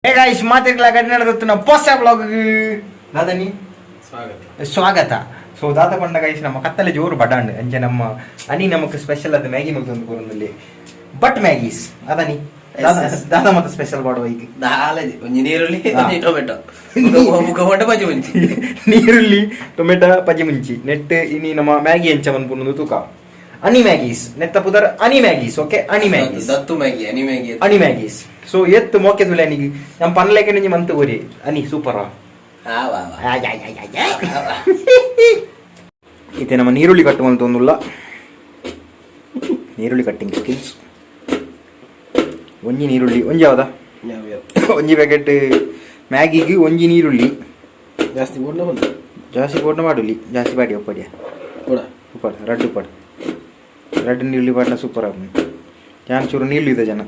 Hey guys, ಮಾತಿರ್ಲ ಕನ್ನಡದೊತ್ತಿನ ಹೊಸ blog ದಾದನಿ ಸ್ವಾಗತ. ಸ್ವಾಗತ. ಸೊ ದಾದ ಪಂಡ ಗೈಸ್, ನಮ್ಮ ಕತ್ತಲೆ ಜೋರು ಬಡಾಂಡ್ ಅಂಚೆ ನಮ್ಮ ಅನಿ ನಮಕ್ ಸ್ಪೆಷಲ್ ಅದು ಮ್ಯಾಗಿ ಮಲ್ತೊಂದು ಕೊರೊಂದಲ್ಲಿ ಬಟ್ ಮ್ಯಾಗೀಸ್ ಅದನಿ. Yes, yes. ದಾದ ಮತ್ತೆ ಸ್ಪೆಷಲ್ ಬಾಡುವ ಈಗ? ದಾಲಜಿ ಒಂಜಿ ನೀರುಳ್ಳಿ, ಹಾ. ಒಂಜಿ ಟೊಮೆಟೊ, ಮುಖ ಪಜಿ ಮುಂಚಿ. ನೀರುಳ್ಳಿ, ಟೊಮೆಟೊ, ಪಜಿ ಮುಂಚಿ ನೆಟ್. ಇನಿ ನಮ್ಮ ಮ್ಯಾಗಿ ಎಂಚ ಮನ್ಪುಂಡು ತೂಕ. ಅನಿ ಮ್ಯಾಗೀಸ್ ನೆತ್ತ ಪುದರ್ ಅನಿ ಮ್ಯಾಗೀಸ್. ಓಕೆ, ಅನಿ ಮ್ಯಾಗೀಸ್. ದತ್ತು ಮ್ಯಾಗಿ, ಅನಿ ಮ್ಯಾಗಿ. ಅನಿ ಮ್ಯಾಗೀಸ್. ಸೊ ಎತ್ತು ಮೋಕೆ ತುಲೆ ಅನಿಗೆ ನಮ್ಮ ಪನ್ಲೇಕೆ ನಿಂಜಿ ಮಂತು ಕೋರಿ ಅನಿ ಸೂಪರ್. ಆ ವಾ ವಾ. ಇತ್ತೆ ನಮ್ಮ ನೀರುಳ್ಳಿ ಕಟ್ಟುವಂತ ಒಂದುಲ್ಲ ನೀರುಳ್ಳಿ ಕಟ್ಟಿಂಗ್ ಸ್ಕಿಲ್ಸ್. ಒಂಜಿ ನೀರುಳ್ಳಿ, ಒಂಜಿ ಯಾವ್ದ? ಯಾವ ಯಾವ? ಒಂಜಿ ಪ್ಯಾಕೆಟ್ ಮ್ಯಾಗಿಗೆ ಒಂಜಿ ನೀರುಳ್ಳಿ. ಜಾಸ್ತಿ ಬೋಡ್ನ ಬಂದು. ಜಾಸ್ತಿ ಕೊಟ್ಟು ಮಾಡುಲಿ, ಜಾಸ್ತಿ ಬಾಡಿ ಒಪ್ಪಡಿಯ. ಕೂಡ. ಉಪ್ಪಾಡು, ರಡ್ಡು ಉಪ್ಪಾಡು, ರಡ್ಡು ನೀರುಳ್ಳಿ ಪಾಡ್ನ ಸೂಪರ್ ಆಪುಂಡು. ಯಾನ್ ಚೂರು ನೀರುಳ್ಳಿ ಇದೆ ಜನ,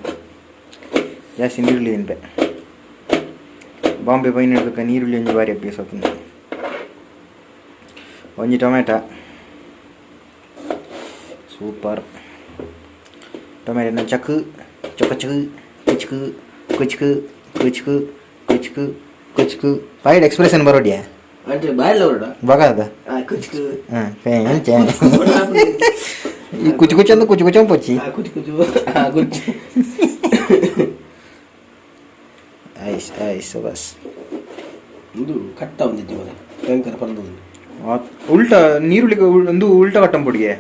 ಜಾಸ್ತಿ ನೀರುಳ್ಳಿ ತಿನ್ಪೆ. ಬಾಂಬೆ ಪೈನ್ ಹಿಡ್ದಕ್ಕ ನೀರುಳ್ಳಿ ಒಂಜಿ ಬಾರಿ ಅಭ್ಯಾಸ ಆತುಂಡು. ಒಂಜಿ tomato, super. Tomato ಚಕ್ ಚೊಕ ಚಕ್ ಕುಚ್ಕು ಕುಚ್ಕು ಕುಚ್ಕು ಕುಚ್ಕು ಕುಚ್ಕು ಬಾಯ್ಡ್ ಎಕ್ಸ್ಪ್ರೆಷನ್ ಬರೋಡಿಯಾ. ಅಂದ್ರೆ ಬಾಯಲ್ಲ ಹೊರಡ. ಬಗಾದ. ಆ ಕುಚ್ಕು. ಹಾಂ, ಅಂಚೆ ಈ ಕುಚ್ ಕುಚ್ ಅಂದ್ರೆ ಕುಚ್ ಕುಚ್ ಪೊಚ್ಚಿ. ಆ ಕುಚ್ ಕುಚು ಆ ಕುಚ್. Ice ice bus. ಇದು ಕಟ್ಟ ಒಂದು ಜೀವನ ಭಯಂಕರ ಪರ್ದು. ಉಲ್ಟಾ ನೀರುಳ್ಳಿ ಒಂದು ಉಲ್ಟಾ ಕಟ್ಟಂಪುಡಿಗೆ.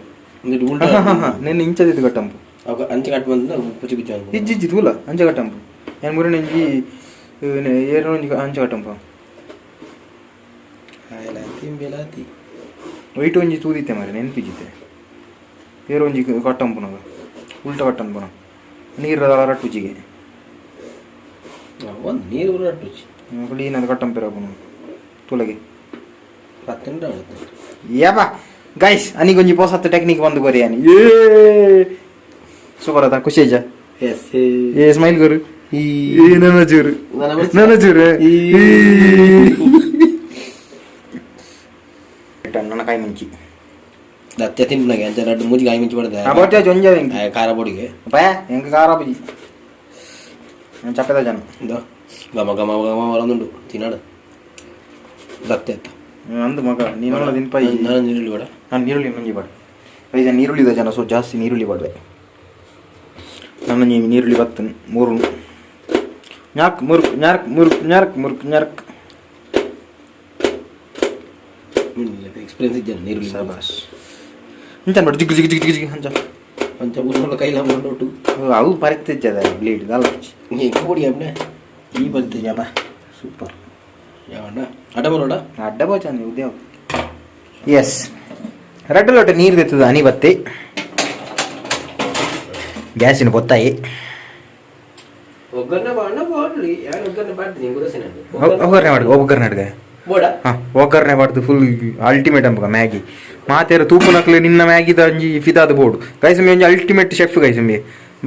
ಒಂದು ಉಲ್ಟಾ. ನೆನ್ನೆ ಇಂಚದಿದ್ದು ಕಟ್ಟಂಪು. ಅವಾಗ ಅಂಚೆ ಕಟ್ ಬಂದ ಕುಚಿ ಕುಚು ಅನ್ಬೋದು. ಇಜ್ಜಿ ಇಜ್ಜಿ, ತೂಲ ಅಂಚೆ ಕಟ್ಟಂಪು. ಏನು ಮುರಿನ ಇಂಜಿ ಏರೋ ಒಂಜಿ ಅಂಚೆ ಕಟ್ಟಂಪು. ಆಯ್ಲಾತಿ ಬೆಲಾತಿ. ವೈಟ್ ಒಂಜಿ ತೂದಿತ್ತೆ ಮಾರೆ, ನೆನ್ಪಿಜಿತ್ತೆ. ಏರೋ ಒಂಜಿ ಕಟ್ಟಂಪುನಗ ಉಲ್ಟಾ ಕಟ್ಟಂಪುನ ನೀರು ರಟ್ಟುಜಿಗೆ. ಒಂದು ನೀರು ರಟ್ಟುಚಿ. ಕ್ಲೀನ್ ಅದು ಕಟ್ಟಂಪಿರಪುನ ತುಲಗೆ. ಪತ್ತೆಂಟು ಆಗುತ್ತೆ. ಯಪ್ಪ ಗೈಸ್, ಅನಿಗೊಂಜಿ ಪೊಸತ್ತು ಟೆಕ್ನಿಕ್ ಬಂದು ಕೊರಿ ಅನಿ. ಏ ಸೂಪರ್ ಅದ, ಖುಷಿ ಆಯ್ಜಾ? ಎಸ್. ಏ ಸ್ಮೈಲ್ ಗುರು. ಏ ನನ್ನ ಚೂರು, ನನ್ನ ಚೂರು. ನನ್ನ ಕಾಯಿ ಮುಂಚಿ. ದತ್ತೆ ತಿಂಪನಾಗೆ ಅಂಚೆ ರಡ್ಡು ಮೂಜಿ ಕಾಯಿ ಮುಂಚಿ ಪಡ್ದೆ. ಒಂಜ. ಖಾರ ಪೊಡಿಗೆ. ಬಯ ಎಂಕ ಖಾರ ಬುಜಿ, ನಾನು ಚಪ್ಪದ ಜನ. ಇಂದೋ ಘಮ ಘಮ ಘಮ ಬರೋದುಂಡು, ತಿನ್ನಾಡು ದತ್ತೆ ಅತ್ತ. ಅಂದು ಮಗ ನೀನು ತಿನ್ಪಾಯಿ. ನಾನು ನೀರುಳ್ಳಿ ಬೇಡ. ನಾನು ನೀರುಳ್ಳಿ ನಂಜಿ ಬಾಡು ಗೈಸ್. ನೀರುಳ್ಳಿ ಇದೆ ಜನ, ಸೊ ಜಾಸ್ತಿ ನೀರುಳ್ಳಿ ಬಾಡುವೆ. ನನ್ನ ನೀರುಳ್ಳಿ ಬತ್ತನ್ ಮೂರು ನ್ಯಾಕ್ ಮುರುಕ್ ನ್ಯಾರ್ಕ್ ಮುರುಕ್ ನ್ಯಾರ್ಕ್ ಮುರುಕ್ ನ್ಯಾರ್ಕ್. ಎಕ್ಸ್ಪೀರಿಯನ್ಸ್ ಇದ್ದೇನೆ ನೀರುಳ್ಳಿ. ಶಬಾಷ್. ಅಂಚನ್ ಬಟ್ ಜಿಗ್ ಜಿಗ್ ಜಿಗ್ ಜಿಗ್ ಜಿಗ್ ಅಂಚ. ಅಂಚ ಊರ್ನಲ್ಲ ಕೈಲ ಒಟ್ಟು. ಅವು ಪರಿತಿಜ್ಜದ ಬ್ಲೇಡ್ ದಲ್ಲ. ನೀ ಪೊಡಿ ಅಪ್ನೆ ಈ ಬರ್ತದೆ ಜಾಬ. ಸೂಪರ್. ಯಾವಣ್ಣ ಅಡ್ಡ ಬರೋಡ. ಅಡ್ಡ ಬೋಚಾನೆ ಉದ್ಯೋಗ. ಎಸ್, ರಡ್ಡು ಲೋಟ ನೀರು ತೆತ್ತದ ಅನಿ ಬತ್ತಿ. ಗ್ಯಾಸಿನ ಬೊತ್ತಾಯಿ. ಒಗ್ಗರಣೆ ಬಾಣ ಬಾಡ್ಲಿ ಯಾರು ಒಗ್ಗರಣೆ ಬಾಡ್ತೀನಿ ಗುರಸಿನ. ಒಗ್ಗರಣೆ ಮಾಡಿ, ಒಗ್ಗರಣೆ ಅಡ್ಗೆ. ಬೋಡ. ಹಾಂ, ಒಗ್ಗರಣೆ ಬಾಡ್ದು ಫುಲ್ ಅಲ್ಟಿಮೇಟ್ ಅಂಬಕ ಮ್ಯಾಗಿ. ಮಾತೇರ ತೂಪುನಕ್ಲೆ ನಿನ್ನ ಮ್ಯಾಗಿದ ಒಂಜಿ ಫಿದಾದ ಬೋರ್ಡು ಗೈಸಂಬಿ. ಒಂಜಿ ultimate chef ಗೈಸಂಬಿ,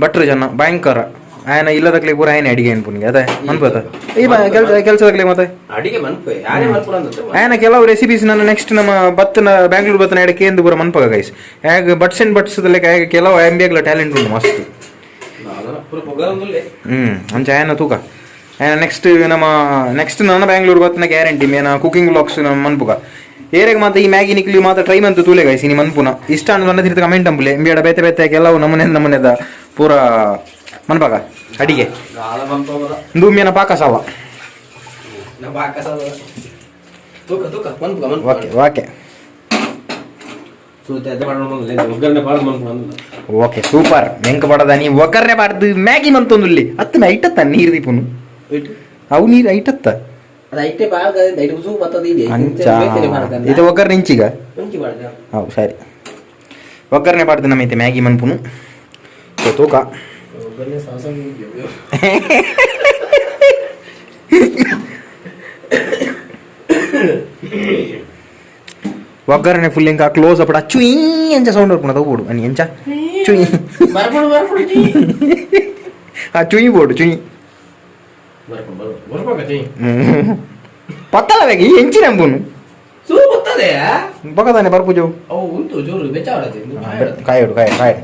ಭಟ್ರು ಜನ ಭಯಂಕರ. ಆಯನ ಇಲ್ಲದಕ್ಲೆ ಪೂರ ಆಯನ ಅಡಿಗೆ ಅನ್ಪುನಿಗೆ ಅದೇ ಅನ್ಪದ. ಈ ಕೆಲಸ ಕೆಲಸದಕ್ಲೆ ಮತ್ತೆ. ಅಡಿಗೆ ಮನ್ಪೆ ಯಾರೇ ಮನ್ಪುರ ಅಂತ. ಆಯನ ಕೆಲವು ರೆಸಿಪೀಸ್ ನಾನು ನೆಕ್ಸ್ಟ್ ನಮ್ಮ ಬತ್ತನ ಬ್ಯಾಂಗ್ಳೂರ್ ಬತ್ತನ ಎಡಕ್ಕೆ ಎಂದು ಪೂರ ಮನ್ಪಗ ಗೈಸ್. ಹೇಗೆ buts and buts ಹೇಗೆ ಕೆಲವು ಎಂಬಿಯಾಗ್ಲ ಟ್ಯಾಲೆಂಟ್ ಉಂಟು ಮಸ್ತ್. ಪೂರ ಪೊಗರೊಂದುಲ್ಲೆ. ಅಂಚ ಆಯನ ತೂಕ. ಆಯನ ನೆಕ್ಸ್ಟ್ ನಮ್ಮ ನೆಕ್ಸ್ಟ್ ನನ್ನ ಬ್ಯಾಂಗ್ಳೂರ್ ಬತ್ತನ ಗ್ಯಾರಂಟಿ ಮೇನ ಕುಕಿಂಗ್ ವ್ಲಾಗ್ಸ್ ನಮ್ಮ ಮನ್ಪುಗ. ಏರೆಗ್ ಮಾತ ಈ ಮ್ಯಾಗಿ ನಿಕ್ಲಿ ಮಾತ ಟ್ರೈ ಮಂತು ತೂಲೆ ಗೈಸ್. ಇನಿ ಮನ್ಪುನ ಇಷ್ಟ ಅನ್ನ ನನ್ನ ತಿರ್ತ ಕಮೆಂಟ್ ಅಂಬುಲೆ. ಎಂಬಿಯಾಡ ಬೇತೆ ಬೇತೆ ಕೆಲವು ನಮೂನೆ ನಮೂನೆದ ಪೂರ ಮನ್ಪಗ ಅಡಿಗೆ. ಗಾಲ ಮನ್ಪದ. ಇಂದು ಮೇನ ಪಾಕ ಸಾವ. ನಮ್ಮ ಆಕಾಶ ತೂಕ ತೂಕ ಮನ್ಪುಗ ಮನ್ಪುಗ. Okay okay. ಒಗ್ಗರಣೆ ಬಾಳ ಮನ್ಪುನ. Okay, super. ಮೆಂಕ ಪಡದ ನೀ ಒಗ್ಗರಣೆ ಬಾರ್ದು ಮ್ಯಾಗಿ ಮಂತೊಂದುಲ್ಲಿ ಅತ್ತ ಐಟತ್ತ ನೀರು ದೀಪುನು. ಅವು ನೀರು ಐಟತ್ತ. ಅದು ಐಟೆ ಬಾಳ ಐಟು ಸೂ ಬತ್ತದ ಇದೆ. ಅಂಚ ಇದು ಒಗ್ಗರಣೆ ಇಂಚಿಗ. ಮುಂಚಿ ಬಾಳ್ದ. ಹೌದು, ಸರಿ. ಒಗ್ಗರಣೆ ಬಾರ್ದು ನಮ್ಮ ಐತೆ ಮ್ಯಾಗಿ ಮನ್ಪುನು. ಸೊ ತೂಕ. ಒಗ್ಗರಣೆ ಸಾಸ. ಒಗ್ಗರಣೆ ಫುಲ್ ಇಂಕ ಕ್ಲೋಸ್ ಅಪ್ಪಡ ಚುಯ್ ಅಂಚ ಸೌಂಡ್ ಬರ್ಪುಣ ತಗೋಬೋಡು అని ಎಂಚ ಚುಯ್. ಬರ್ಪುಡು ಬರ್ಪುಡು. ಆ ಚುಯ್ ಬೋಡು ಚುಯ್. ಬರ್ಪುಡು ಬರ್ಪುಡು. ಪತ್ತಲ ಬೇಗ ಎಂಚಿ ನಂಬುನು. ಸೂ ಬರ್ತದೆ. ಬೊಕದಾನೆ ಬರ್ಪುಜವು. ಅವು ಉಂಟು ಜೋರು ಬೆಚ್ಚ ಆಡತ್ತೆ. ಕಾಯೋಡು ಕಾಯೋಡು ಕಾಯೋಡು.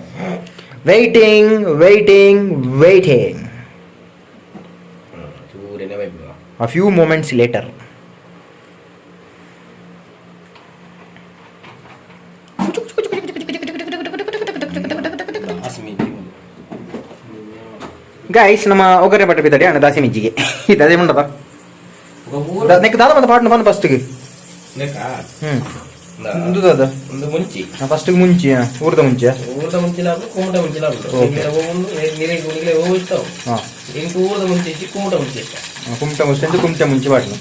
Waiting waiting waiting. ಚೂರೇನೆ ಬೈಪುಗ. A few moments later. Guys, ನಮ್ಮ ಒಗ್ಗರಣೆ ಪಟ್ಟ ಬಿದ್ದಡಿ ಅಣ್ಣ ದಾಸಿ ಮಿಜ್ಜಿಗೆ ಇದು ಅದೇ ಉಂಡದ. ನೆಕ್ ದಾದ ಬಂದ ಪಾಟ್ನ ಬಂದು ಫಸ್ಟ್ಗೆ. ಹ್ಮ್, ಒಂದು ದಾದ. ಒಂದು ಮುಂಚಿ. ಫಸ್ಟ್ಗೆ ಮುಂಚಿ, ಊರದ ಮುಂಚೆ. ಊರದ ಮುಂಚಿ ಲಾಭ, ಕುಮಟ ಮುಂಚಿ ಲಾಭ. Okay. ನೀರಿಗೆ ಓ ಇಷ್ಟ. ಹಾಂ. ಇಂಕು ಊರದ ಮುಂಚೆ ಇಚ್ಚಿ, ಕುಮಟ ಮುಂಚೆ ಇಷ್ಟ. ಕುಮಟ ಮುಂಚೆ ಅಂತ ಕುಮಟ ಮುಂಚೆ ಪಾಟ್ನ.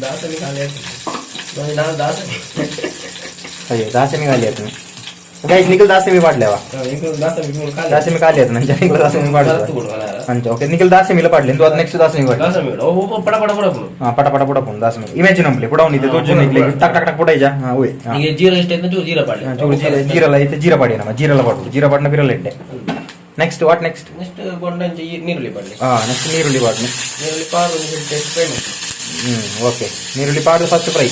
ದಾಸನಿ ಖಾಲಿ ಆಗ್ತದೆ, ನಾನು ದಾಸನಿ. ಅಯ್ಯೋ, ದಾಸಮಿ ಖಾಲಿ ಆಯ್ತು ಗೈಸ್. ನಿಖಲ್ ದಾಸಮಿ ಪಾಡ್ಲೇವಾ? ಇಂಕು ದಾಸಮಿ ಮೂರು ಖಾಲಿ. ದಾಸಮಿ ಖಾಲಿ ಆಯ್ತು ನಂಚ. ನಿಖಲ್ ದಾಸಮಿ ಪಾಡ್ಲ. ಮರತು ಕೊಡು ಅಲಾರ. ಅಂಚ, ಓಕೆ. ನಿಖಲ್ ದಾಸಮಿ ಇಲ್ಲ ಪಾಡ್ಲಿ. ಅದು ನೆಕ್ಸ್ಟ್ ದಾಸಮಿ ಪಾಡ್ಲಿ. ದಾಸಮಿ ಓ ಓ, ಪಡ ಪಡ ಪಡ ಪಡ. ಹಾ, ಪಟ ಪಟ ಪಟ ಪುಂಡು ದಾಸಮಿ. ಇಮೇಜಿನ್ ಅಂಪ್ಲಿ ಪುಡವನ್ ಇದೆ ತೋಜು. ನಿಕ್ಲೆ ಟಕ್ ಟಕ್ ಟಕ್ ಪುಡ ಇಜ. ಹಾ, ಓಯ್. ಈಗ ಜೀರಾ ಇಷ್ಟ ಆಯ್ತು, ಚೂರು ಜೀರಾ ಪಾಡ್ಲಿ. ಚೂರು ಜೀರಾ, ಜೀರಲ್ಲ ಐತೆ. ಜೀರಾ ಪಾಡಿ, ನಮ್ಮ ಜೀರಲ್ಲ ಪಾಡು. ಜೀರಾ ಪಾಡ್ನ ಬಿರಲ್ಲ ಇಟ್ಟೆ. Next what next? Next ಬೊಂಡಂಚಿ ನೀರುಳ್ಳಿ ಪಾಡ್ಲಿ. ಹಾ, ನೆಕ್ಸ್ಟ್ ನೀರುಳ್ಳಿ ಪಾಡ್ನಿ. ನೀರುಳ್ಳಿ ಪಾಡು, ಟೇಸ್ಟ್ ಫ್ರೈ ಮಾಡಿ. ಹ್ಮ್, ಓಕೆ. ನೀರುಳ್ಳಿ ಪಾಡು ಫಸ್ಟ್ ಫ್ರೈ.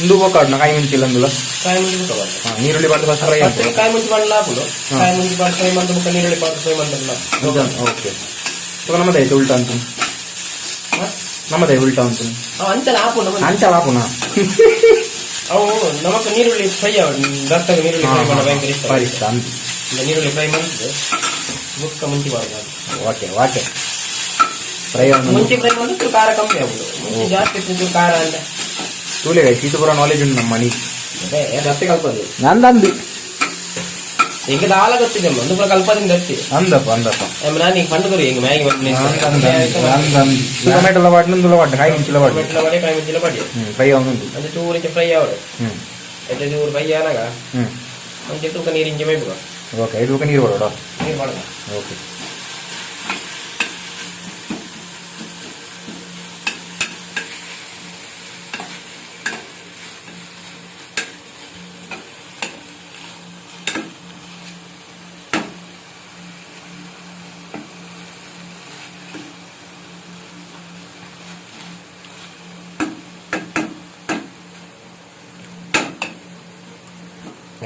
ಇಂದು ಬೋಕಾಡ್ನ ಕಾಯಿ ಮುಂಚಿಲ್ಲ ಅಂದುಲ. ಕಾಯಿ ಮುಂಚಿ ಬಿಟ್ಟು. ಹಾ, ನೀರುಳ್ಳಿ ಪಾಡ್ದು ಫಸ್ಟ್ ಫ್ರೈ ಫಸ್ಟ್ ಕಾಯಿ ಮುಂಚಿ ಪಾಡ್ಲ ಹಾಕುದು. ಕಾಯಿ ಮುಂಚಿ ಪಾಡ್ ಫ್ರೈ ಮಂತ ಬೊಕ್ಕ ನೀರುಳ್ಳಿ ಪಾಡ್ ಫ್ರೈ ಮಂತಲ್ಲ. ಓಕೆ, ಸೊ ನಮ್ಮದೇ ಆಯ್ತು ಉಲ್ಟಾ ಅಂತ. ನಮ್ಮದೇ ಉಲ್ಟಾ ಅಂತ. ಅಂಚಲ ಹಾಪುಂಡು. ಅಂಚ ಹಾಪುನ. ಅವು ನಮಕ್ ನೀರುಳ್ಳಿ ಫ್ರೈ ದತ್ತಗ ನೀರುಳ್ಳಿ ಫ್ರೈ ಮಾಡ ಭಯಂಕರ ಇಷ್ಟ. ಬಾರಿ ಇಷ್ಟ ಅಂತ. ಇಂದ ನೀರುಳ್ಳಿ ಫ್ರೈ ಮಂತದ್ದು ಬೊಕ್ಕ ಮುಂಚಿ ಪಾಡುದು. Okay okay, fry. ಮುಂಚೆ ಫ್ರೈ ಮಾಡಿದ್ರೆ ಚೂರು ಖಾರ ಕಮ್ಮಿ ಆಗುದು. ಮುಂಚೆ ಜಾಸ್ತಿ ಇತ್ತು ಚೂರು ಖಾರ ಅಂತ. ತೂಲೆ ಗೈಸ್, ಇದು ಪೂರ ನಾಲೆಜ್ ಉಂಟು ನಮ್ಮ ಮನೆ. ಅದೇ ದತ್ತೆ ಕಲ್ಪದು. ನಂದಂದು. ಎಂಗೆ ದಾಲ ಗೊತ್ತಿದೆ, ಒಂದು ಪೂರ ಕಲ್ಪದಿಂದ ದತ್ತಿ. ಅಂದಪ್ಪ ಅಂದಪ್ಪ. ನಾನು ಈಗ ಪಂಡು ಎಂಗೆ ಮ್ಯಾಗಿ. ಅಂದಂದು. ಟೊಮೆಟೊ ವಾಡ್ನು, ದುಲ ವಾಡ್ನು, ಕಾಯಿ ಮುಂಚಿಲ ವಾಡ್ನು. ಟೊಮೆಟೊ ವಡೆ, ಕಾಯಿ ಮುಂಚಿಲ ಪಡಿ. ಹ್ಮ್, ಫ್ರೈ ಅವನುಂಟು. ಅಂದ್ರೆ ಚೂರು ಇಂಚ ಫ್ರೈ ಆವಡು. అయితే ಚೂರು ಫ್ರೈ ಆನಾಗ ಹ್ಮ್ ಒಂಚೆ ತೂಕ ನೀರು ಇಂಚೆ ಮೈಪುಗ. ಓಕೆ, ಐದು ನೀರು ಬರೋಡ. ನೀರು ಮಾಡುದ. ಓಕೆ.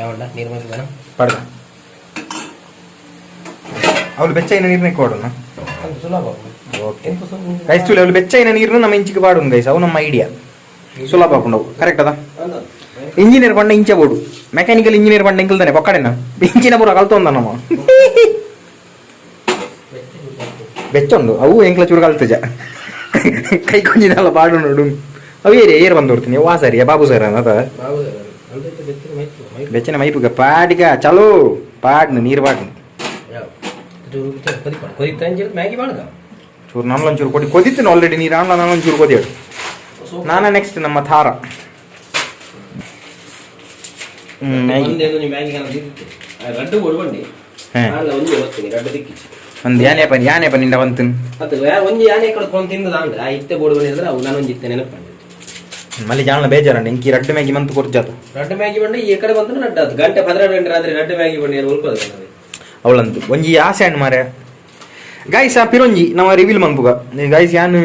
ಯಾವಣ್ಣ ನೀರು ಮೈಪುಗನ. ಪಡ್ದ ಅವಳು ಬೆಚ್ಚ ನೀರನ್ನ ಕೊಡೋಣ. ಅದು ಸುಲಭ. ಓಕೆ. ಎಂತ ಸುಲಭ. ಗೈಸ್, ತುಲೆ ಅವಳು ಬೆಚ್ಚ ನೀರನ್ನು ನಮ್ಮ ಇಂಚಿಗೆ ಪಾಡುನು ಗೈಸ್. ಅವು ನಮ್ಮ ಐಡಿಯಾ ಸುಲಭ ಆಪುಂಡವು, ಕರೆಕ್ಟ್ ಅದ. ಇಂಜಿನಿಯರ್ ಪಂಡ ಇಂಚ ಬೋಡು. ಮೆಕ್ಯಾನಿಕಲ್ ಇಂಜಿನಿಯರ್ ಪಂಡ ಇಂಕಲ್ದಾನೆ ಪಕ್ಕಡೆನ ಇಂಚಿನ ಪೂರ ಕಲ್ತೊಂದ. ನಮ್ಮ ಬೆಚ್ಚ ಉಂಡು. ಅವು ಎಂಕ್ಲ ಚೂರು ಕಲ್ತಜ ಕೈ ಕೊಂಜಿನಲ್ಲ ಪಾಡು ನೋಡು. ಅವು ಏರಿ ಏರ್ ಬಂದು ಬರ್ತೀನಿ. ವಾ ಸರಿ, ಬಾಬು ಸರ್ ಅದ. ಬೆಚ್ಚನೆ ಮೈಪುಗ ಪಾಡಿಗ. ಚಲೋ, ಪಾಡ್ನು ನೀರು ಪಾಡ್ನು. ಮ್ಯಾಗಿ ಮಾಡುದ. ಚೂರು ನಮ್ಮಲೊಂಚೂರು ಕೊಡಿ. ಕೊದಿತ್ತು ಆಲ್ರೆಡಿ ನೀರು ಆನ್ಲ. ನಾನೊಂಚೂರು ಕೊದಿಯಡು ನಾನ. ನೆಕ್ಸ್ಟ್ ನಮ್ಮ ಥಾರ ಮ್ಯಾಗಿ. ಮ್ಯಾಗಿ ರಡ್ಡು ಕೊಡ್ಬಂಡಿ. ಒಂಜಿ ಬರ್ತೀನಿ ರಡ್ಡು ದಿಕ್ಕಿಚ್ಚಿ. ಒಂದು ಯಾನೆ ಪನ್ ಯಾನೆ ಪನ್ ನಿಂಡ ಬಂತು. ಅದು ಒಂಜಿ ಯಾನೆ ಕಡೆ ಕೊಂಡು ತಿಂದದ ಅಂದ್ರೆ ಆ ಇತ್ತೆ ಬೋಡು ಬಂದಿದ್ರೆ ಅವು ನಾನು ಒಂಜಿ ಇತ್ತೆ ನೆನಪು. ಮಲ್ಲಿ ಜಾಣ ಬೇಜಾರಂಡ ಇಂಕಿ ರಡ್ಡು ಮ್ಯಾಗಿ ಮಂತು ಕೊರ್ಜಾತು. ರಡ್ಡು ಮ್ಯಾಗಿ ಬಂಡ ಈ ಕಡೆ ಬಂದ್ರೆ ರಡ್ಡು ಅದು ಗಂಟೆ 12 ಗಂಟೆ ರಾತ್ರಿ ರಡ್ಡು ಮ್ಯಾಗಿ ಬಂಡಿ ಏನು ಉಳ್ಕೋದು. ಅವಳಂತು ಒಂಜಿ ಆಸೆ ಹಣ್ಣು ಮಾರೆ. ಗೈಸ್, ಆ ಪಿರೊಂಜಿ ನಮ್ಮ ರಿವೀಲ್ ಮನ್ಪುಗ ಗೈಸ್. ಯಾನ್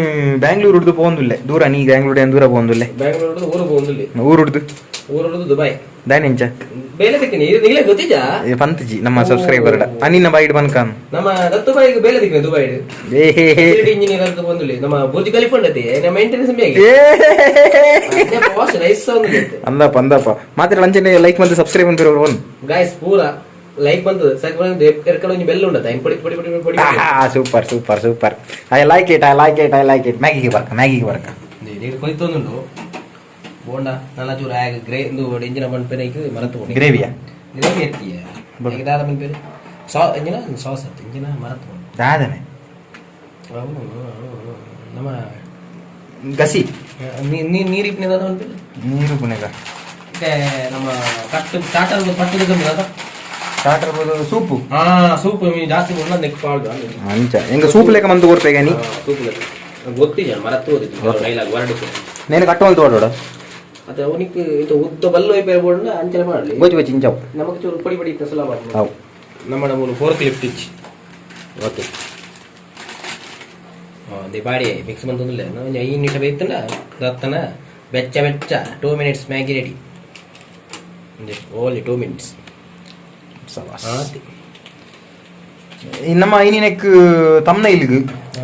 ಬ್ಯಾಂಗ್ಳೂರ್ ಹುಡ್ದು ಪೋಂದುಲ್ಲೆ ದೂರ. ನೀ ಬ್ಯಾಂಗ್ಳೂರ್ ಏನ್ ದೂರ ಪೋಂದುಲ್ಲೆ? ಬ್ಯಾಂಗ್ಳೂರ್ ಊರು ಪೋಂದುಲ್ಲೆ. ಊರು ಹುಡ್ದು. ಊರು ಹುಡ್ದು ದುಬೈ. ದಾನೆಂಚ? ಬೇಲೆ ದಿಕ್ಕಿನಿ ಇದು ನಿಂಗ್ಲೇ ಗೊತ್ತಿಜಾ? ಪಂತಜಿ ನಮ್ಮ ಸಬ್ಸ್ಕ್ರೈಬರ್ ಅನಿನ್ನ ಬೈಡ್ ಬನ್ಕಾನ್. ನಮ್ಮ ದತ್ತು ಬಾಯಿಗೆ ಬೇಲೆ ದಿಕ್ಕಿನಿ ದುಬೈ. ಏ ಹೇ ಹೇ. ಇಂಜಿನಿಯರ್ ಅಂತ ಬಂದುಲಿ. ನಮ್ಮ ಬುರ್ಜ್ ಖಲೀಫಾ ಉಂಡತಿ ನಮ್ಮ ಮೇಂಟೆನೆನ್ಸ್ ಬೇಗ ಏ. ಬಾಸ್ ರೈಸ್ ಒಂದು. ಅಂದಪ್ಪ ಅಂದಪ್ಪ. ಮಾತ್ರ ಲಂಚನೆ ಲೈಕ್ ಮತ್ತೆ ಸಬ್ಸ್ಕ್ರೈಬ್ ಅಂತ ಒನ್. ಗಾಯ್ಸ್, ಪೂರ ಲೈಕ್ ಬಂತದ ಸಾಕು. ಎರ್ಕಡೆ ಒಂಜಿ ಬೆಲ್ಲ ಉಂಡತ ಇನ್ ಪೊಡಿ ಪೊಡಿ ಪೊಡಿ ಪೊಡಿ. Super super super. I like it, I like it, I like it. ಮ್ಯಾಗಿಗೆ ಬರ್ಕ, ಮ್ಯಾಗಿಗೆ ಬರ್ಕ. ನೀರು ಕೊಯ್ತೊಂದುಂಡು ಬೋಂಡ ನನ್ನ ಚೂರು ಆಗ ಗ್ರೇ ಇಂದು ಎಂಜಿನ ಬಂಡ್ ಪೇರೆ ಮರತು. ಗ್ರೇವಿಯಾ? ಗ್ರೇವಿ ಎತ್ತಿಯ ಈಗ ದಾದ ಬಂದ್ ಸಾ ಎಂಜಿನ ಸಾಸ್ ಅತ್ತು ಎಂಜಿನ ಮರತು. ದಾದನೆ. ನಮ್ಮ ಗಸಿ. ನೀರು ಇಪ್ಪನೆ ದಾದ ಬಂದ್ ಪೇರೆ. ನೀರು ಪುಣೆಗ. ಮತ್ತೆ ನಮ್ಮ ಕಟ್ಟು ಟಾಟರ್ ಪಟ್ಟದ ದಾದ. ಟಾಟರ್ ಸೂಪು. ಹಾ, ಸೂಪ್ ಜಾಸ್ತಿ ಉಣ್ಣ ನೆಕ್ ಪಾಡ್ದು. ಅಂಚ ಎಂಗ ಸೂಪ್ ಲೇಕ ಮಂದು ಕೊರ್ಪೇಗ ನೀ? ಸೂಪ್ ಗೊತ್ತಿಲ್ಲ, ಮರತು ಓದಿತ್ತು ಡೈಲಾಗ್ ವರ್ಡ್. నేను ಕಟ್ಟುವಂತ ವಾಡೋಡ. ಅದು ಅವನಿಗೆ ಇದು ಉದ್ದ ಬಲ್ಲು ಬೋರ್ಡ್ ಅಂಚನೆ ಮಾಡಲಿ. ಗೊಜ್ಜು ಗೊಜ್ಜು ಇಂಚವು. ನಮಗೆ ಚೂರು ಪೊಡಿ ಪೊಡಿ ಇತ್ತು ಸುಲಭ. ಅವು. ನಮ್ಮ ಮೂರು four clip itch. Okay. ಅದೇ ಬಾಡಿ ಮಿಕ್ಸ್ ಬಂತಂದಿಲ್ಲ. ನಾವು ಒಂದು 5 ನಿಮಿಷ ಬೇಯ್ತಂಡ ದತ್ತನ ಬೆಚ್ಚ ಬೆಚ್ಚ 2 minutes Maggi ready. Only 2 minutes. ನಮ್ಮ ಇನಿನೆಕ್ ತಮ್ನ ಇಲ್ಲಿಗ್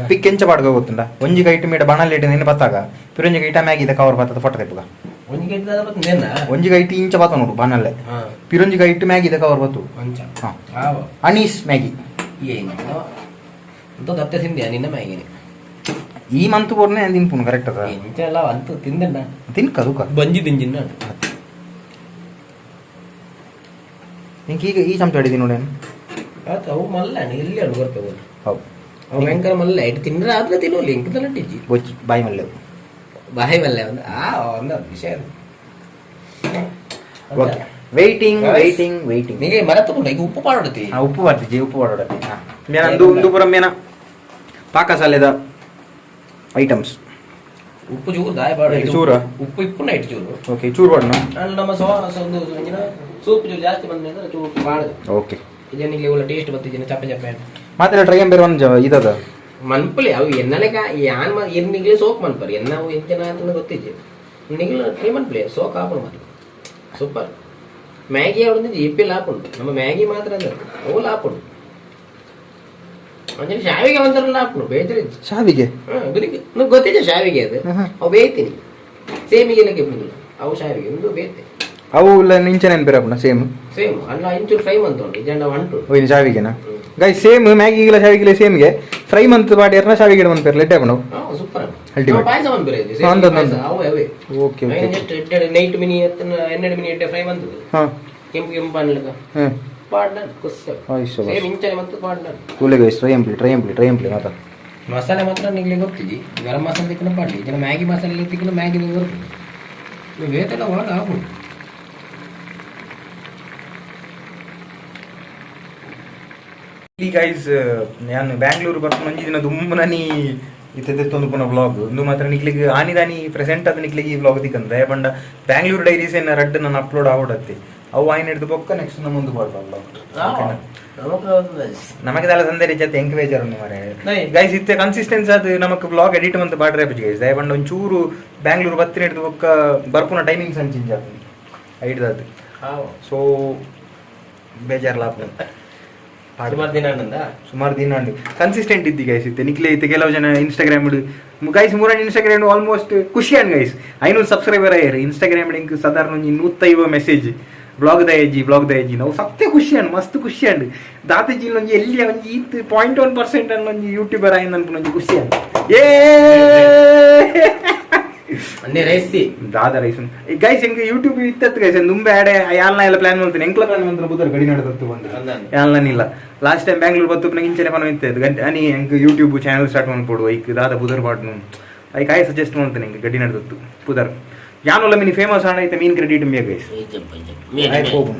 ಪಿಕ್ ಎಂಚ ಪಾಡ್ಗ ಗೊತ್ತುಂಡ ಒಂಜಿ ಕೈಟ್ ಮೀಡ ಬಣಲ್ ಇಟ್ಟು ನಿನ್ನ ಬತ್ತಾಗ ಪಿರೊಂಜಿ ಕೈಟ ಮ್ಯಾಗಿ ಇದ ಕವರ್ ಬತ್ತದ ಫೋಟೋ ತೆಪ್ಪುಗ. ಒಂಜಿ ಗಂಟೆ ದಾದ ಬತ್ತೇನ? ಒಂಜಿ ಕೈಟ್ ಇಂಚ ಬತ್ತ ನೋಡು ಬಣಲ್ಲೆ. ಪಿರೊಂಜಿ ಕೈಟ್ ಮ್ಯಾಗಿ ಇದ ಕವರ್ ಬತ್ತು. ಅಂಚ? ಹಾ. ಆವ. ಅನೀಸ್ ಮ್ಯಾಗಿ. ಏನು ಅಂತ ದತ್ತೆ ತಿಂದೆ ನಿನ್ನ ಮ್ಯಾಗಿನಿ? ಈ ಮಂತ್ ಕೊರ್ನೆ ತಿನ್ಪುನು ಕರೆಕ್ಟ್ ಅದ. ಎಂಚ ಎಲ್ಲ ಅಂತೂ ತಿಂದಣ್ಣ. ತಿನ್ಕ ತುಕ. ಬಂಜಿ ತಿಂಜಿನ. ನಿಂಗೆ ಈಗ ಈ ಚಮಚ ಹಿಡಿದಿ ನೋಡಿ. ಆತ ಅವು ಮಲ್ಲ ಎಲ್ಲಿ ಅಡು ಬರ್ತೇವೆ. ಹೌದು. ಅವು ಭಯಂಕರ ಮಲ್ಲ ಇಟ್ಟು ತಿಂದ್ರೆ ಆದ್ರೆ ತಿನ್ನೋಲ್ಲ ಇಂಕದಲ್ಲ ಟಿಜ್ಜಿ. ಬೊಚ್ಚಿ ಬಾಯಿ ಮಲ್ಲೆ. ಬಾಯಿ ಮಲ್ಲ ಒಂದು ಆ ಒಂದು ವಿಷಯ ಅದು. Okay, waiting. Guys. Waiting waiting. ನಿಮಗೆ ಮರ ತಗೊಂಡ ಈಗ ಉಪ್ಪು ಪಾಡೋಡತಿ. ಆ, ಉಪ್ಪು ಬರ್ತಿಜಿ, ಉಪ್ಪು ಪಾಡೋಡತಿ. ಹಾ, ಮೇನ ಅಂದು ಒಂದು ಪುರ ಮೇನ ಪಾಕಶಾಲೆದ ಐಟಮ್ಸ್. ಉಪ್ಪು ಚೂರು ದಾಯ ಪಾಡ. ಚೂರಾ? ಉಪ್ಪು ಇಪ್ಪು ನೈಟ್ ಚೂರು. ಓಕೆ, ಚೂರು ಪಾಡೋಣ. ಅಂಡ್ ನಮ್ಮ ಸೋ ಒಂದು ಒಂಜಿನ ಸೂಪ್ ಚೂರು ಜಾಸ್ತಿ ಬಂದ ಅಂದ್ರೆ ಚೂರು ಪಾಡದು. ಓಕೆ. ಇದನ್ನ ಒಳ್ಳೆ ಟೇಸ್ಟ್ ಬರ್ತಿದ್ದೀನಿ ಚಪ್ಪೆ ಚಪ್ಪೆ. ಮಾತ್ರ ಟ್ರೈ ಬೇರೆ ಒಂದು ಇದದ. ಮನ್ಪುಲೆ ಅವು ಎನ್ನಲೆಕ ಯಾನ್ ಎನ್ನಿಗ್ಲೇ ಸೋಕ್ ಮನ್ಪರ್ ಎನ್ನ ಅವು ಎಂಚನ ಅಂತ ಗೊತ್ತಿಜ್ಜಿ. ನಿಗ್ಲು ಟ್ರೈ ಮನ್ಪುಲೆ ಸೋಕ್ ಆಪುಂಡು ಮಾತ್ರ. ಸೂಪರ್ ಮ್ಯಾಗಿ ಅವಡೊಂದು ಇಪ್ಪಿಲ್ ಆಪುಂಡು. ನಮ್ಮ ಮ್ಯಾಗಿ ಮಾತ್ರ ಅಂದ್ರೆ ಅವು ಆಪುಂಡು. ಅಂಚನೆ ಶಾವಿಗೆ ಒಂದರಲ್ಲ ಆಪುಂಡು ಬೇಜರಿಜ್ಜಿ. ಶಾವಿಗೆ? ಹಾಂ, ನಂಗೆ ಗೊತ್ತಿದೆ ಶಾವಿಗೆ ಅದು. ಅವು ಬೇಯ್ತೀನಿ ಸೇಮಿಗೆ ಇಪ್ಪುದಿಲ್ಲ ಅವು. ಶಾವಿಗೆ ಒಂದು ಬೇಯ್ತೆ. ಅವು ಇಲ್ಲ ನಿಂಚೆ ನೆನಪಿರಪ್ಪನ ಸೇಮ್. ಸೇಮ್ ಅಲ್ಲ, ಇಂಚೂರು ಫ್ರೈ ಮಂತುಂಡು ಇಜಂಡ ಒಂಟು. ಓ, ಇನ್ನು ಶಾವಿಗೆನಾ? ಗೈ, ಸೇಮ್ ಮ್ಯಾಗಿಗಿಲ್ಲ ಶಾವಿಗೆಲ್ಲ ಸೇಮ್ಗೆ ಫ್ರೈ ಮಂತ್ ಬಾಡಿಯರ್ನ ಶಾವಿಗೆ ಮನ್ಪೇರ್ ಲೆಡ್ಡೆ ಆಪುಂಡು. ಹಾಂ, ಸೂಪರ್. Ultimate. ಪಾಯಸ ಮನ್ಪೇರೆ. ಅಂದ್ ಅಂದ್ ಅಂದ್. ಅವೆ ಅವೇ. Okay okay. Just night mini ಎತ್ತನ ಎನ್ನೆರಡು ಮಿನಿ ಎಟ್ಟೆ ಫ್ರೈ ಬಂತದೆ. ಕೆಂಪು ಕೆಂಪು ಅನ್ಲಿಕ್ಕ ಪಾಡ್ನ ಕುಸ್ಸ. ಆಯ್ತು. ಸೇಮ್ ಇಂಚನೆ ಮತ್ತು ಪಾಡ್ನ. ತೂಲೆ ಗೈಸ್, ಟ್ರೈ ಅಂಪ್ಲಿ ಟ್ರೈ ಅಂಪ್ಲಿ ಟ್ರೈ ಅಂಪ್ಲಿ ಮಾತ. ಮಸಾಲೆ ಮಾತ್ರ ನಿಂಗೆ ಗೊತ್ತಿಜಿ. ಗರಂ ಮಸಾಲೆ ತಿಕ್ಕನ ಪಾಡ್ಲಿ ಇದನ್ನ ಮ್ಯಾಗಿ ಮಸಾಲೆ ತಿಕ್ಕನ ಮ್ಯಾಗಿ ಬರ್ತದೆ. ನೀವು ವೇತೆಲ್ಲ ಒಳಗೆ ಆಗ್ಬಿಡು. ಈ ಗೈಸ್, ನಾನು ಬ್ಯಾಂಗ್ಳೂರು ಬರ್ಪುನ ಒಂಜಿ ದಿನ ದುಂಬು ನನಿ ಇತ್ತೆ ಪುನ ವ್ಲಾಗ್ ಇಂದು ಮಾತ್ರ ನಿಕ್ಲಿಗೆ ಆನಿದಾನಿ ಪ್ರೆಸೆಂಟ್ ಅದು ನಿಕ್ಲಿಗೆ ಈ ವ್ಲಾಗ್ ತಿಕ್ಕಂದ ಪಂಡ ಬ್ಯಾಂಗ್ಳೂರು ಡೈರೀಸ್ ಏನ ರಡ್ಡ್ ನಾನು ಅಪ್ಲೋಡ್ ಆವಡತ್ತೆ. ಅವು ಆಯ್ನ ಹಿಡ್ದು ಬೊಕ್ಕ ನೆಕ್ಸ್ಟ್ ನಮ್ಮ ಮುಂದೆ ಬಾಡ್ಲ ವ್ಲಾಗ್. ನಮಗೆ ದಾಲ ಸಂದೇರಿ ಜೊತೆ ಎಂಕ್ ಬೇಜಾರು ಮಾರೆ. ಗೈಸ್, ಇತ್ತೆ ಕನ್ಸಿಸ್ಟೆನ್ಸ್ ಅದು ನಮಕ್ ವ್ಲಾಗ್ ಎಡಿಟ್ ಮಂತ್ ಬಾಡ್ರೆ ಗೈಸ್. ದಯಪಂಡ ಒಂಚೂರು ಬ್ಯಾಂಗ್ಳೂರು ಬತ್ತಿನ ಹಿಡ್ದು ಬೊಕ್ಕ ಬರ್ಪುನ ಟೈಮಿಂಗ್ಸ್ ಅನ್ ಚೇಂಜ್ ಆಗ್ತದೆ ಐಡ್ದಾದ್. ಸೊ ಬೇಜಾರ್ಲ ಆಪುಂಡು. ಸುಮಾರು ದಿನ ಆನಂದ. ಸುಮಾರು ದಿನ ಉಂಟು ಕನ್ಸಿಸ್ಟೆಂಟ್ ಇದ್ದಿ ಗೈಸ್. ಇತ್ತೆ ನಿಕ್ಲೆ ಇತ್ತೆ ಕೆಲವು ಜನ ಇನ್ಸ್ಟಾಗ್ರಾಮ್ ಗೈಸ್, ಮೂರನ್ ಇನ್ಸ್ಟಾಗ್ರಾಮ್ ಆಲ್ಮೋಸ್ಟ್ ಖುಷಿ ಅನ್ ಗೈಸ್. 500 ಸಬ್ಸ್ಕ್ರೈಬರ್ ಆಯ್ರಿ. ಇನ್ಸ್ಟಾಗ್ರಾಮ್ ಇಂಕ್ ಸಾಧಾರಣ ಒಂಜಿ 150 ಮೆಸೇಜ್, ಬ್ಲಾಗ್ ದಯಜಿ, ಬ್ಲಾಗ್ ದಯಜಿ. ನಾವು ಸತ್ಯ ಖುಷಿ ಅನ್, ಮಸ್ತ್ ಖುಷಿ ಅಂಡ್. ದಾತಜಿ ಒಂಜಿ ಎಲ್ಲಿ ಒಂಜಿ ಈತ್ 0.1% ಅನ್ ಒಂಜಿ ಯೂಟ್ಯೂಬರ್ ಆಯ್ನ ಅನ್ಪುನ ಒಂಜಿ ಖುಷಿ ಅನ್. ಏ. ಅನ್ನೇ ರೈಸಿ. ದಾದ ರೈಸ್ ಗೈಸ್, ಎಂಕ್ ಯೂಟ್ಯೂಬ್ ಇತ್ತತ್ತು ಗೈಸ್. ದುಂಬೆ ಆಡೆ ಯಾಲ್ನ ಎಲ್ಲ ಪ್ಲಾನ್ ಮಾಡ್ತೀನಿ. ಎಂಕ್ಲ ಪ್ಲಾನ್ ಮಂತ್ರ ಬುಧರ್ ಗಡಿ ನಡೆದತ್ತು ಬಂದು. ಅಂದಾನೆ. ಯಾಲ್ನ ಲಾಸ್ಟ್ ಟೈಮ್ ಬ್ಯಾಂಗ್ಳೂರ್ ಬತ್ತು ಇಂಚನೆ ಪನ ಇತ್ತು ಗಂಟೆ ಅನಿ ಎಂಕ್ YouTube channel start ಮಾಡ್ಕೊಡು, ಐಕ್ ದಾದ ಬುಧರ್ ಬಾಟ್ನು ಐಕ್ ಆಯ್ ಸಜೆಸ್ಟ್ ಮಾಡ್ತೇನೆ. ಎಂಕ್ ಗಡಿ ನಡೆದತ್ತು ಪುದರ್ ಯಾನೊಲ್ಲ ಮಿನಿ ಫೇಮಸ್ ಆಣ ಐತೆ ಮೀನ್ ಕ್ರೆಡಿಟ್ ಮೇ ಗೈಸ್. ಆಯ್ತು, ಹೋಗು.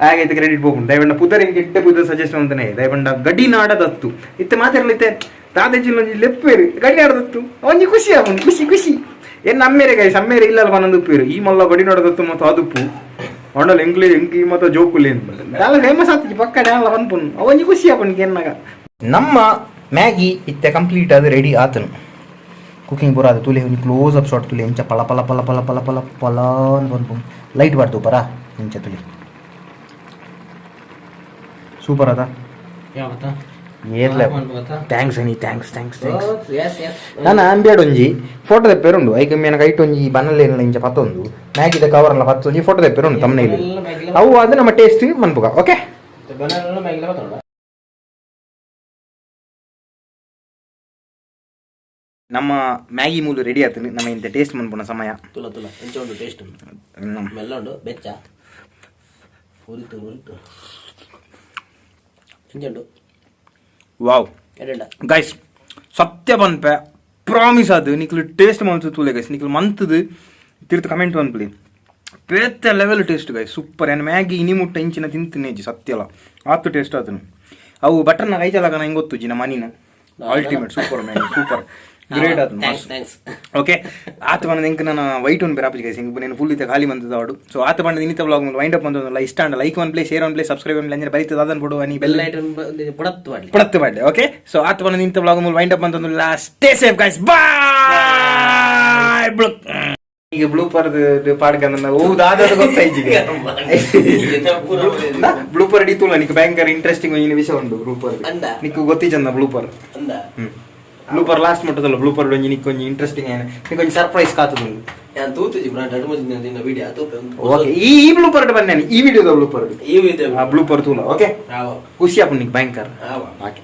ಆಗೈತೆ ಕ್ರೆಡಿಟ್ ಹೋಗುಂಡು. ದಯವಂಡ ಪುದರ್ ಇಂಕ್ ಇಟ್ಟೆ ಪುದರ್ ಸಜೆಸ್ಟ್ ಮಾಡ್ತಾನೆ. ದಯವಂಡ ಗಡಿ ನಾಡದತ್ತು ಇತ್ತೆ ಮಾತಾಡ್ಲಿತ್ತೆ ತಾದೇಜಿಲ್ ಒಂಜಿ ಲೆಪ್ಪೇರು ಗಡಿ ನಾಡದತ್ತು ಒಂಜಿ ಖುಷಿ ಆಪುಂಡು, ಖುಷಿ ಖುಷಿ. ಏನ್ ನಮ್ಮೇರೆ ಗೈಸ್, ಅಮ್ಮೇರೆ ಇಲ್ಲಲ್ಲ ಪನ್ನೊಂದು ಉಪ್ಪೇರು ಈ ಮಲ್ಲ ಗಡಿ ನಾಡದತ್ತು ಮತ್ತು ಅದುಪ್ಪು ಅಂಡಲ್ ಎಂಕ್ಲಿ ಎಂಕಿ ಮತ್ತು ಜೋಕುಲಿ ಅಂತ ಫೇಮಸ್ ಆತಿಜಿ ಪಕ್ಕ ಡ್ಯಾನ್ಲ ಪನ್ಪುನ್ ಒಂಜಿ ಖುಷಿ ಆಪುಂಡು ಕೆನ್ನಾಗ. ನಮ್ಮ ಮ್ಯಾಗಿ ಇತ್ತೆ ಕಂಪ್ಲೀಟ್ ಅದು ರೆಡಿ ಆತನು. ಕುಕಿಂಗ್ ಪೂರ ಅದು ತುಲೆ ಒಂಜಿ close up shot ತುಲೆ. ಎಂಚ ಪಲ ಪಲ ಪಲ ಪಲ ಪಲ ಪಲ ಪಲ ಅಂತ ಪನ್ಪುಂಡು. ಲೈಟ್ ಬಾರ್ದು ಪರ ಎಂಚ ತುಲಿ. ಸೂಪರ್ ಅದ. ಯಾವತ್ತ? ಏರ್ಲೆ. Thanks Ani, thanks thanks thanks. S S. ನಾನು ಅಂಬ್ಯಾಡ್ ಒಂಜಿ ಫೋಟೋ ತೆಪ್ಪೇರುಂಡು. ಐಕ್ ಮೇನ ಕೈಟ್ ಒಂಜಿ ಬನಲೇನ ಇಂಚ ಪತ್ತೊಂದು ಮ್ಯಾಗಿದ ಕವರ್ಲ ಪತ್ತೊಂಜಿ ಫೋಟೋ ತೆಪ್ಪೇರುಂಡು ತಮ್ಮನೇಲಿ. ಅವು ಅದು ನಮ್ಮ ಟೇಸ್ಟ್ ಮನ್ಪುಗ. ಓಕೆ. ನಮ್ಮ ಮ್ಯಾಗಿ ಮೂಲು ರೆಡಿ ಆಯ್ತು. ನಮ್ಮ ಇಂಥ ಟೇಸ್ಟ್ ಮನ್ಪುನ ಸಮಯ. ತುಲ ತುಲ ಎಂಚ ಉಂಟು ಟೇಸ್ಟ್? ಮೆಲ್ಲ ಉಂಡು, ಬೆಚ್ಚ ಉರಿತು ಉರಿತು. ಎಂಚ ಉಂಟು? ವಾವ್. ಎಡೆಂಡ. ಗೈಸ್, ಸತ್ಯ ಪನ್ಪೆ, ಪ್ರಾಮಿಸ್ ಅದು ನಿಕ್ಲು ಟೇಸ್ಟ್ ಮನ್ಸು ತೂಲೆ ಗೈಸ್. ನಿಕ್ಲು ಮಂತದು ತಿರ್ತು ಕಮೆಂಟ್ ಮನ್ಪುಲಿ. ಪೇತ್ತೆ level taste guys, super. ಏನು ಮ್ಯಾಗಿ ಇನಿ ಮುಟ್ಟ ಇಂಚಿನ ತಿಂತೀನಿ ಸತ್ಯಲ ಆತು ಟೇಸ್ಟ್ ಆತನು. ಅವು ಬಟರ್ನ ಕೈ ಚಲಕನ ಹೆಂಗೆ ಗೊತ್ತು ನಮ್ಮ ಮನಿನ ultimate. Super Maggi, super great ಆತು. Thanks thanks. Okay, ಆತ ಬಂದ ಇಂಕ ನಾನು ವೈಟ್ ಒನ್ ಬೇರೆ ಗೈಸ್. ಹಿಂಗೆ నేను ಫುಲ್ ಇತ್ತೆ ಖಾಲಿ ಬಂತದ ಅವಡು. ಸೊ ಆತ ಬಂದ ಇನ್ನಿತ blog wind up ಬಂದಲ್ಲ. ಇಷ್ಟ ಅಂಡ like one play, share one play, subscribe one play ಬರೀತದ ಅದನ್ನು ಬಿಡು ನೀ bell bell item ಪುಡತ್ತು ಮಾಡಲಿ. ಪಡತ್ತು ಮಾಡಲಿ. ಓಕೆ, ಸೊ ಆತ ಬಂದ ಇಂಥ blog wind up ಅಂತಂದು. Stay safe guys, bye. ಈಗ ಬ್ಲೂಪರ್ ಪಾಡ್ಕಂದ ಓ ದಾದ ಗೊತ್ತಾಯ್ತು. ಬ್ಲೂಪರ್ ಇಡೀ ನಿಕ್ ಭಯಂಕರ ಇಂಟ್ರೆಸ್ಟಿಂಗ್ ಒಂಜಿನ ವಿಷಯ ಉಂಡು ಬ್ಲೂಪರ್. ಅಂದ? ನಿಕ್ಕು ಗೊತ್ತಿಚಂದ ಬ್ಲೂಪರ್. ಅಂದ. ಬ್ಲೂಪರ್ ಲಾಸ್ಟ್ ಮುಟ್ಟದಲ್ಲ, ಬ್ಲೂಪರ್ ಒಂಜಿ ನಿಕ್ ಒಂಜಿ ಇಂಟ್ರೆಸ್ಟಿಂಗ್ ಏನ, ನಿಕ್ ಒಂಜಿ ಸರ್ಪ್ರೈಸ್ ಕಾತುದುಂಡು. ಯಾನ್ ತೂತುಜಿ ಬ್ರಾ ಡಡ್ಮಜಿನ ದಿನ ವಿಡಿಯೋ ತೂಪೆ. ಓಕೆ, ಈ ಈ ಬ್ಲೂಪರ್ ಬನ್ನಿ, ಈ ವಿಡಿಯೋದ ಬ್ಲೂಪರ್. ಈ ವಿಡಿಯೋ. ಆ ಬ್ಲೂಪರ್ ತೂಲ, ಓಕೆ? ಆವ. ಖುಷಿ ಆಪುಂಡು ನಿಕ್ ಭಯಂಕರ. ಆವ. ಓಕೆ.